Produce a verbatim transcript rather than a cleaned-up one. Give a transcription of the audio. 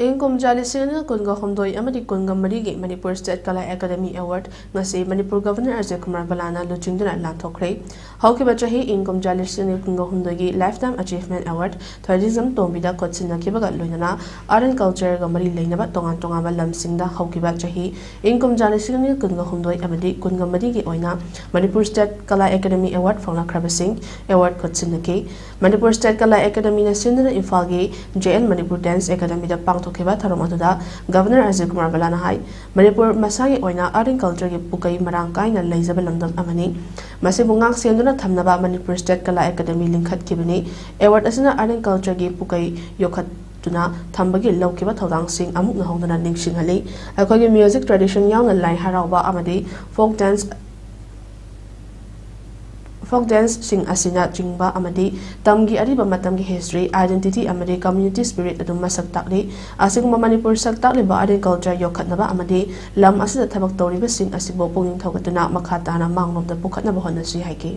ꯏꯪ ꯀꯨꯝꯖꯥ ꯂꯤꯁꯤꯡ ꯑꯅꯤꯒ ꯀꯨꯟꯒ ꯍꯨꯝꯗꯣꯏ ꯑꯃꯗꯤ ꯀꯨꯟꯒ ꯃꯔꯤꯒꯤ Manipur state Kala academy award ꯉꯁꯤ ꯃꯅꯤꯄꯨꯔ ꯒꯚꯔꯅꯔ ꯑꯖꯤꯠ ꯀꯨꯃꯥꯔ ꯕꯂꯥꯅ ꯂꯨꯆꯤꯡꯗꯨꯅ ꯂꯥꯟꯊꯣꯛꯈ꯭ꯔꯦ꯫ ꯍꯧꯈꯤꯕ ꯆꯍꯤ ꯏꯪ ꯀꯨꯝꯖꯥ ꯂꯤꯁꯤꯡ ꯑꯅꯤ ꯀꯨꯟꯒ ꯍꯨꯝꯗꯣꯏꯒꯤ Lifetime Achievement Award ꯊꯣꯏꯗꯤꯡꯖꯝ ꯇꯣꯝꯕꯤꯗ ꯈꯨꯠꯁꯤꯟꯅꯈꯤꯕꯒ ꯂꯣꯏꯅꯅ Art and Cultureꯒ ꯃꯔꯤ ꯂꯩꯅꯕ ꯇꯣꯉꯥꯟ ꯇꯣꯉꯥꯟꯕ ꯂꯝꯁꯤꯡꯗ ꯍꯧꯈꯤꯕ ꯆꯍꯤ ꯏꯪ ꯀꯨꯝꯖꯥ ꯂꯤꯁꯤꯡ ꯑꯅꯤ ꯀꯨꯟꯒ ꯍꯨꯝꯗꯣꯏ ꯑꯃꯗꯤ ꯀꯨꯟꯒ ꯃꯔꯤꯒꯤ ꯑꯣꯏꯅ Manipur state Kala academy award ꯐꯪꯂꯛꯈ꯭ꯔꯕꯁꯤꯡ ꯑꯦꯋꯥꯔꯗ ꯈꯨꯠꯁꯤꯟꯅꯈꯤ꯫ ꯃꯅꯤꯄꯨꯔ ꯁ꯭ꯇꯦꯠ ꯀꯂꯥ ꯑꯦꯀꯥꯗꯦꯃꯤꯅ ꯁꯤꯟꯗꯨꯅ ꯏꯝꯐꯥꯜꯒꯤ J N Manipur Dance Academyꯗ ꯄꯥꯡꯊꯣꯛꯈꯤꯕ ꯊꯧꯔꯝ ꯑꯗꯨꯗ ꯒꯚꯔꯅꯔ ꯑꯖꯤꯠ ꯀꯨꯃꯥꯔ ꯕꯂꯥꯅ ꯍꯥꯏ, ꯃꯅꯤꯄꯨꯔ ꯃꯁꯥꯒꯤ ꯑꯣꯏꯅ Art and Cultureꯒꯤ ꯄꯨꯀꯩ ꯃꯔꯥꯡ ꯀꯥꯏꯅ ꯂꯩꯖꯕ ꯂꯝꯗꯝ ꯑꯃꯅꯤ꯫ ꯃꯁꯤꯕꯨ ꯉꯥꯛ ꯁꯦꯟꯗꯨꯅ ꯊꯝꯅꯕ Manipur state Kala academy ꯂꯤꯡꯈꯠꯈꯤꯕꯅꯤ꯫ Award ꯑꯁꯤꯅ Art and Cultureꯒꯤ ꯄꯨꯀꯩ ꯌꯣꯛꯈꯠꯇꯨꯅ ꯊꯝꯕꯒꯤ ꯂꯧꯈꯤꯕ ꯊꯧꯗꯥꯡꯁꯤꯡ ꯑꯃꯨꯛ ꯅꯧꯍꯧꯗꯅ ꯅꯤꯡꯁꯤꯡꯍꯜꯂꯤ꯫ ꯑꯩꯈꯣꯏꯒꯤ music tradition ꯌꯥꯎꯅ ꯂꯥꯏ ꯍꯔꯥꯎꯕ ꯑꯃꯗꯤ folk dance, folk danceꯁꯤꯡ ꯑꯁꯤꯅꯆꯤꯡꯕ ꯑꯃꯗꯤ ꯇꯝꯒꯤ ꯑꯔꯤꯕ ꯃꯇꯝꯒꯤ history, identity ꯑꯃꯗꯤ community spirit ꯑꯗꯨ ꯃꯁꯛ ꯇꯥꯛꯂꯤ꯫ ꯑꯁꯤꯒꯨꯝꯕ ꯃꯅꯤꯄꯨꯔ ꯁꯛ ꯇꯥꯛꯂꯤꯕ Art and Culture ꯌꯣꯛꯈꯠꯅꯕ ꯑꯃꯗꯤ ꯂꯝ ꯑꯁꯤꯗ ꯊꯕꯛ ꯇꯧꯔꯤꯕꯁꯤꯡ ꯑꯁꯤꯕꯨ ꯄꯨꯛꯅꯤꯡ ꯊꯧꯒꯠꯇꯨꯅ ꯃꯈꯥ ꯇꯥꯅ ꯃꯥꯡꯂꯣꯝꯗ ꯄꯨꯈꯠꯅꯕ ꯍꯣꯠꯅꯁꯤ ꯍꯥꯏꯈꯤ꯫